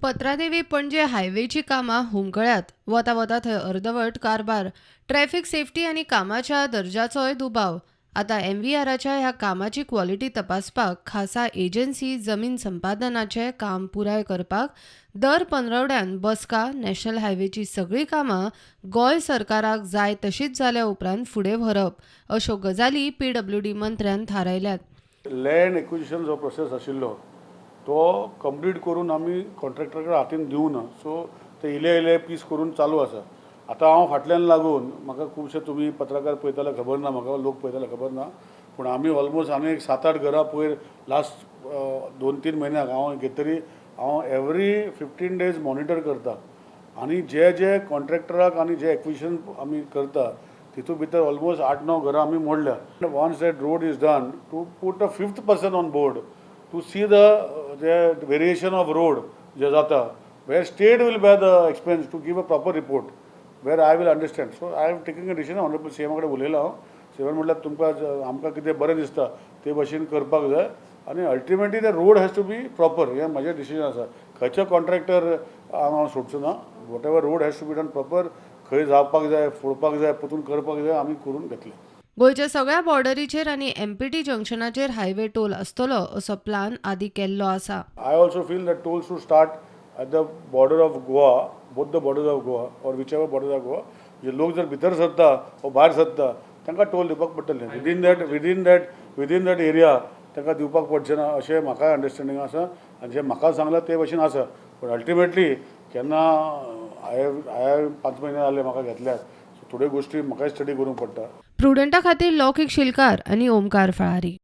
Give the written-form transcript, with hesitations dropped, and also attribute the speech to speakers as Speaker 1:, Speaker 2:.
Speaker 1: पत्रादेवी पणजे हायवेची कामां हुमकळ्यात. वता वता थंय अर्दवट कारभार, ट्रॅफिक सेफ्टी आनी कामाच्या दर्जाचोय दुबाव. आतां एमव्हीआराच्या ह्या कामाची क्वॉलिटी तपासपाक खासा एजन्सी, जमीन संपादनाचें काम पुराय करपाक दर पंदरवड्यान बसका, नॅशनल हायवेची सगळीं कामां गोंय सरकाराक जाय तशीच जाल्या उपरांत फुडें व्हरप अश्यो गजाली पीडब्ल्यूडी मंत्र्यान थारायल्यात.
Speaker 2: लँड एक्विजिशन जो प्रोसेस आशिल्लो तो कंप्लीट करून आमी कॉन्ट्रॅक्टरा कडेन हातीन दिवना. सो ते इले इले पीस करून चालू आसा. आतां हांव फाटल्यान लागून म्हाका खुबशे तुमी पत्रकार पळयताले खबर ना म्हाका, लोक पळयताले खबर ना, पूण आमी ऑलमोस्ट आनी एक सात आठ घरां पयर लास्ट 2-3 म्हयन्याक हांव घेतरी. हांव एवरी 15 डेज मॉनिटर करता आनी जे जे कॉन्ट्रॅक्टराक आनी जे एक्विजिशन आमी करता तितूंत भितर ऑलमोस्ट आठ णव घरां आमी मोडल्या. Once that road is done, to put a fifth person on board to see the J variation of road जे जाता, where state will bear the expense to give a proper report, where I will understand. So I am taking a decision. Honourable CM कडेन उलयलां हांव. सीएमान म्हटल्यार तुमकां आमकां कितें बरें दिसता ते भशेन करपाक जाय आनी ultimately the road has to be proper, हें म्हजें डिसिजन आसा. खंयचो कॉन्ट्रॅक्टर हांव सोडचो ना. Whatever road has to be done proper, खंय जावपाक जाय, फोडपाक जाय, परतून करपाक जाय, आमी करून घेतले.
Speaker 1: गोंयच्या सगळ्या बॉर्डरीचेर आनी एमपीटी जंक्शनाचेर हायवे टोल आसतलो असो प्लान आदी केल्लो आसा.
Speaker 2: I also feel that tolls should start at the border of Goa, both the borders of Goa or whichever borders of Goa. जे लोक जर भितर सरता वा भायर सरता तांकां टोल दिवपाक पडटलें. Within that area तांकां दिवपाक पडचें ना अशें म्हाका अंडरस्टँडींग आसा आनी जें म्हाका सांगलां ते भशेन आसा. पूण अल्टिमेटली केन्ना हांवें 5 म्हयने जाले म्हाका घेतल्यात, सो थोड्यो गोश्टी म्हाकाय स्टडी करूंक पडटा.
Speaker 1: प्रुडंटा खातीर लौकीक शिलकार आनी ओमकार फळारी.